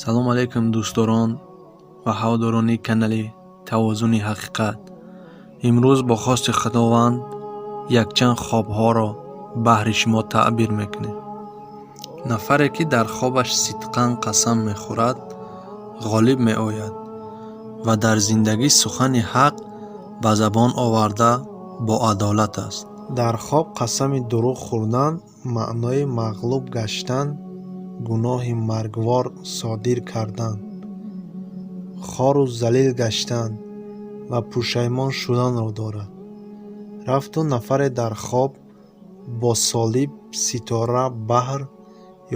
Салом алейкум, дӯстдорон ва ҳаводорони канали «Тавозуни ҳақиқат». Имрӯз бо хости Худованд якчанд хобҳоро баҳри шумо таъбир мекунем. Нафаре, ки дар хобаш сидқан қасам мехӯрад, ғолиб меояд ва дар зиндагӣ сухани ҳақ ба забон оварда, боадолат аст. Дар хоб қасами дурӯғ хӯрдан маънои мағлуб гаштан, гуноҳи маргвор содир кардан, хору залил гаштан ва пушаймон шуданро дорад. Рафту нафаре дар хоб бо солиб, ситора, баҳр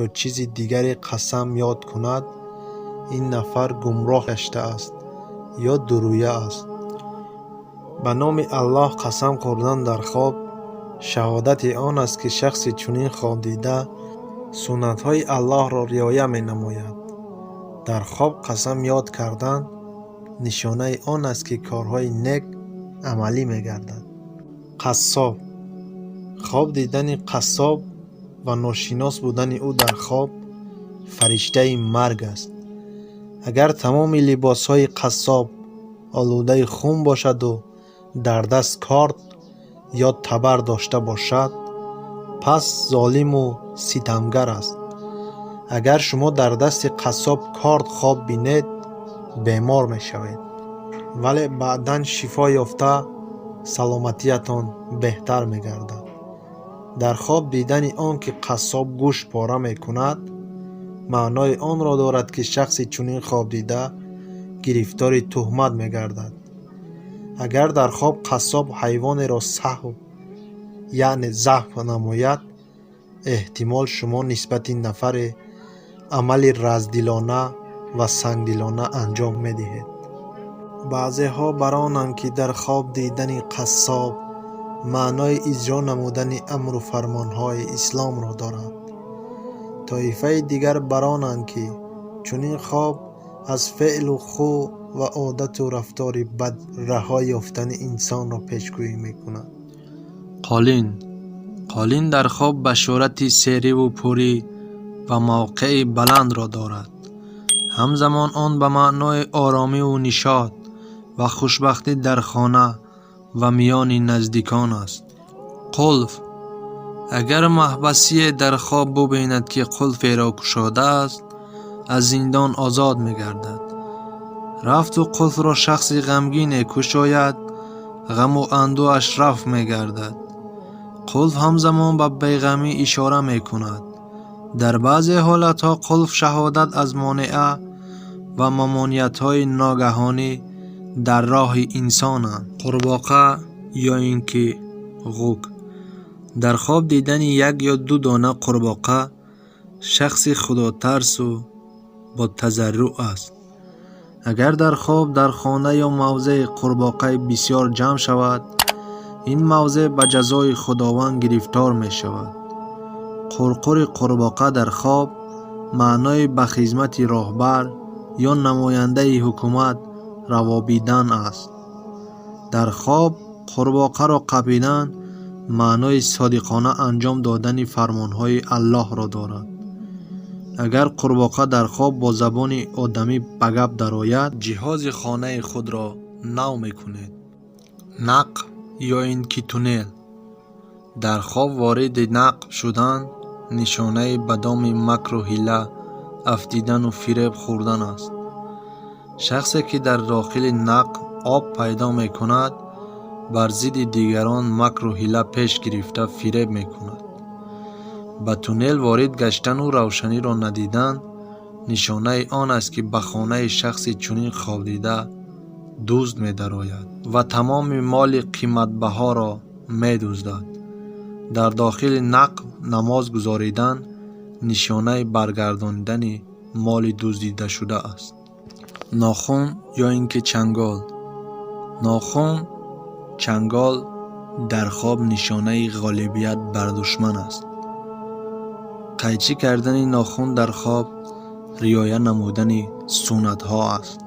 ё чизи дигаре қасам ёд кунад, ин нафар гумроҳ гаштааст ё дурӯя аст. Ба номи Аллоҳ қасам хӯрдан дар хоб шаҳодати он аст, ки шахси чунин хобдида суннатҳои Аллоҳро риоя менамояд. Дар хоб қасам ёд кардан нишонаи он аст, ки корҳои нек амалӣ мегардад. Қассоб. Хоб дидани қассоб ва ношинос будани ӯ дар хоб фариштаи марг аст. Агар тамоми либосҳои қассоб олудаи хун бошаду дар даст корд ё табар дошта бошад, пас золиму ситамгар аст. Агар шумо дар дасти қассоб корд хоб бинед, бемор мешавед, вале баъдан шифо ёфта, саломатиятон беҳтар мегардад. Дар хоб дидани он ки қассоб гӯшт пора мекунад, маънои онро дорад, ки шахси чунин хобдида гирифтори туҳмат мегардад. Агар дар хоб қассоб ҳайвонеро саҳв, яъне забҳ намояд, эҳтимол шумо нисбати нафаре амали раздилона ва сангдилона анҷом медиҳед. Баъзеҳо бар онанд, ки дар хоб дидани қассоб маънои иҷро намудани амру фармонҳои исломро дорад. Тоифаи дигар бар онанд, ки чунин хоб аз феълу хӯ ва одату рафтори бад раҳо ёфтани инсонро пешгӯӣ мекунад. Қолин. Қолин дар хоб башорати сериву пурӣ ва мавқеи баландро дорад. Ҳамзамон он ба маънои оромиву нишот ва хушбахтӣ дар хона ва миёни наздикон аст. Қулф. Агар маҳбасие дар хоб бубинад, ки қулферо кушодааст, аз зиндон озод мегардад. Рафту қулфро шахси ғамгине кушояд, ғаму андӯҳаш рафъ мегардад. Қулф ҳамзамон ба беғамӣ ишора мекунад. Дар баъзе ҳолатҳо қулф шаҳодат аз монеа ва мамониятҳои ногаҳонӣ дар роҳи инсонанд. Қурбоқа ё ин ки ғук. Дар хоб дидани як ё ду дона қурбоқа шахси худотарсу бо тазарруъ аст. Агар дар хоб дар хона ё мавзеи қурбоқаи бисёр ҷамъ шавад, ин мавзеъ ба ҷазои Худованд гирифтор мешавад. Қурқури қурбоқа дар хоб маънои ба хизмати роҳбар ё намояндаи ҳукумат равобидан аст. Дар хоб қурбоқаро қапидан маънои содиқона анҷом додани фармонҳои Аллоҳро дорад. Агар қурбоқа дар хоб бо забони одамӣ ба гап дарояд, ҷиҳози хонаи худро нав мекунед. Нақб ё ин ки туннел. Дар хоб вориди нақб шудан нишонаи ба доми макру ҳила афтидану фиреб хӯрдан аст. Шахсе, ки дар дохили нақб об пайдо мекунад, бар зидди дигарон макру ҳила пеш гирифта, фиреб мекунад. Ба туннел ворид гаштану равшаниро надидан нишонаи он аст, ки ба хонаи шахси чунин хобдида дузд медарояд ва тамоми моли қиматбаҳоро медуздад. Дар дохили нақб намоз гузоридан нишонаи баргардонидани моли дуздидашуда аст. Нохун ё ин ки чангол. Нохун, чангол дар хоб нишонаи ғолибият бар душман аст. Қайчӣ кардани нохун дар хоб риоя намудани суннатҳо аст.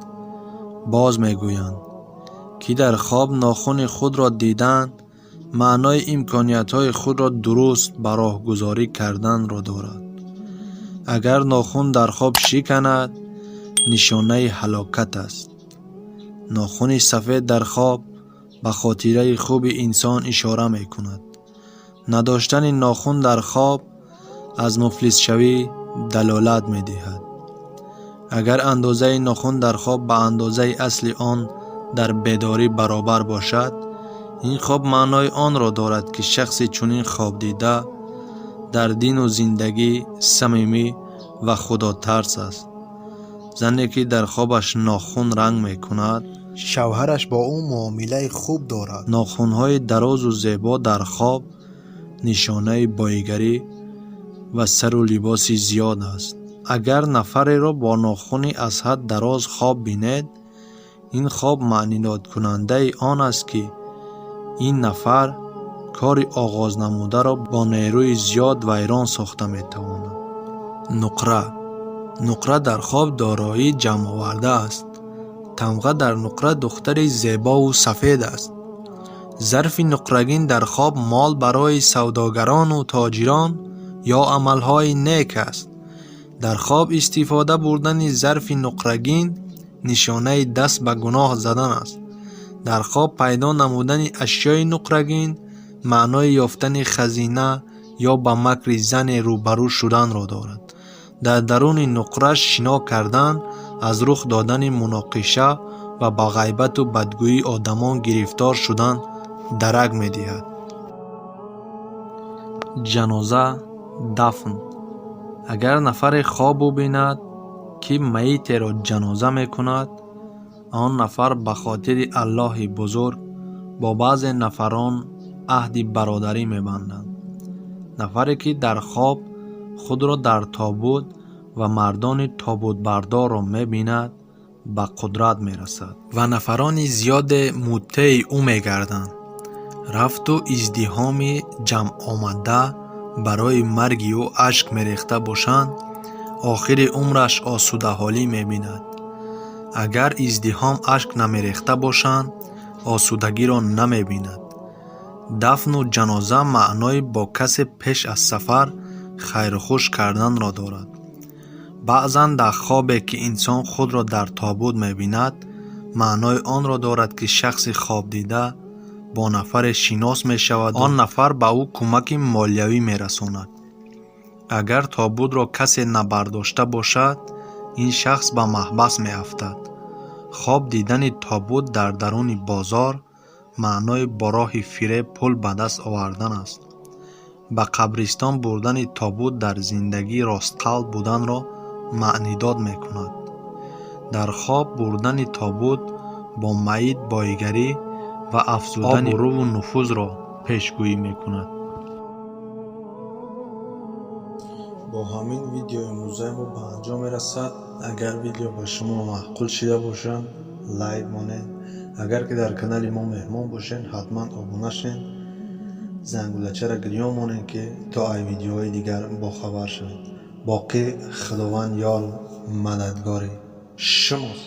Боз мегӯянд, ки дар хоб нохуни худро дидан маънои имкониятҳои худро дуруст ба роҳгузорӣ карданро дорад. Агар нохун дар хоб шиканад, Нишонаи ҳалокат аст. Нохуни сафед дар хоб ба хотираи хуби инсон ишора мекунад. Надоштани нохун дар хоб аз муфлисшавӣ далолат медиҳад. Агар андозаи нохун дар хоб ба андозаи асли он дар бедорӣ баробар бошад, ин хоб маънои онро дорад, ки шахси чунин хобдида дар дину зиндагӣ самимӣ ва худотарс аст. Зане ки дар хобаш нохун ранг мекунад, шавҳараш бо ӯ муомилаи хуб дорад. Нохунҳои дарозу зебо дар хоб нишонаи боигарӣ ва сару либоси зиёд аст. Агар нафареро бо нохуни аз ҳад дароз хоб бинед, ин хоб маънидодкунандаи он аст, ки ин нафар кори оғознамударо бо нерӯи зиёд вайрон сохта метавонад. Нуқра. Нуқра дар хоб дороӣ ҷамъоварда аст. Тамға дар нуқра духтари зебову сафед аст. Зарфи нуқрагин дар хоб мол барои савдогарону тоҷирон ё амалҳои нек аст. Дар хоб истифода бурдани зарфи нуқрагин нишонаи даст ба гуноҳ задан аст. Дар хоб пайдо намудани ашёи нуқрагин маънои ёфтани хазина ё ба макри зане рӯбарӯ шуданро дорад. Дар даруни нуқра шино кардан аз рух додани муноқиша ва ба ғайбату бадгӯии одамон гирифтор шудан дарак медиҳад. Ҷаноза, дафн. Агар нафаре хоб бубинад, ки майитеро ҷаноза мекунад, он нафар ба хотири Аллоҳи бузург бо баъзе нафарон аҳди бародарӣ мебандад. Нафаре ки дар хоб худро дар тобут ва мардони тобутбардорро мебинад, ба қудрат мерасад ва нафарони зиёде муттеи ӯ мегарданд. Рафту издиҳоми ҷамъомада барои марги ӯ ашк мерехта бошанд, охири умраш осудаҳолӣ мебинад. Агар издиҳом ашк намерехта бошанд, осудагиро намебинад. Дафну ҷаноза маънои бо касе пеш аз сафар хайрухуш карданро дорад. Баъзан дар хобе ки инсон худро дар тобут мебинад, маънои онро дорад, ки шахси хобдида бо нафаре шинос мешавад, он нафар ба ӯ кӯмаки молиявӣ мерасонад. Агар тобутро касе набардошта бошад, ин шахс ба маҳбас меафтад. Хоб дидани тобут дар даруни бозор маънои бо роҳи фиреб пул ба даст овардан аст. Ба қабристон бурдани тобут дар зиндагӣ ростқалб буданро маънидод мекунад. Дар хоб бурдани тобут бо майит боигарӣ ва афзудани обрӯву нуфузро пешгӯӣ мекунад. Бо ҳамин видеои имрӯзаи мо ба анҷом мерасад. Агар видео ба шумо маъқул шида бошад, лайк монед. Агар ки дар канали мо меҳмон бошед, ҳатман обуна шед, зангулачаро гирён монед, ки то ай видеоҳои дигар бохабар шавед. Боқӣ Худованд ёру мададгори шумост.